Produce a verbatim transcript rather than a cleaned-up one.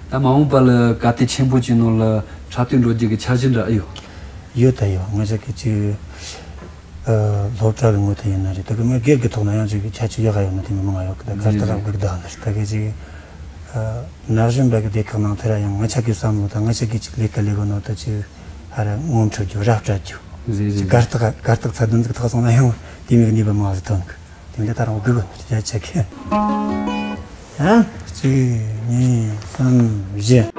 ད་མ་འོངས་པ་ལ་ག་དེ་ཆེན་པོ་ཅིག་ནང་ལ་འཁྲབ་སྟོན་འགྲོ་རྒྱུ་གི་འཆར་གཞི་འདྲ་ཨེ་ཡོད། ཡོད་ད་ཡོད། ང་ཅག་གི་ཅིག་ཨ་སློབ་གྲྭ་གི་ངོས་ཐད་ཡིན་ན་རེད། ད་གི་མི་སྒེར་གི་ཐོག་ན་ཡང་ཅིག་ཁྱད་ཆོས་ཡག་ག་ཡོད་ན་དེ་མི་མང་ཡོད་གི། ད་གར་སྟེགས་རབ་གི་ད་ན་ད་གི་ཅིག་ཨ་ན་གཞོན་པ་གི་སྡེ་ཁག་ནང་དེ་ར་ཡང་ང་ཅག་གི་བསམ་བློ་དང་ང་ཅག་གི་ཅིག་ལས་ཀ་ལས་གོ་ནོ་ད་ཅིག་ཧ་ར་ངོམ་འཕྲོད་རྒྱུ་རབ་སྤྲད་རྒྱུ། རེད་རེད། གར་སྟེགས་གར་སྟེགས་ཚད་ལྡན་ཟིག་ཐོག་སོང་ན་ཡང་དེ་མི་གི་ནུས་པ་མང་ཟིག་ཐོན་གི། དེ་འདྲ་ད་རང་དགོས་གི་རྒྱ་ཆེ་གི། ཡང་གཅིག་གཉིས་གསུམ་བཞི།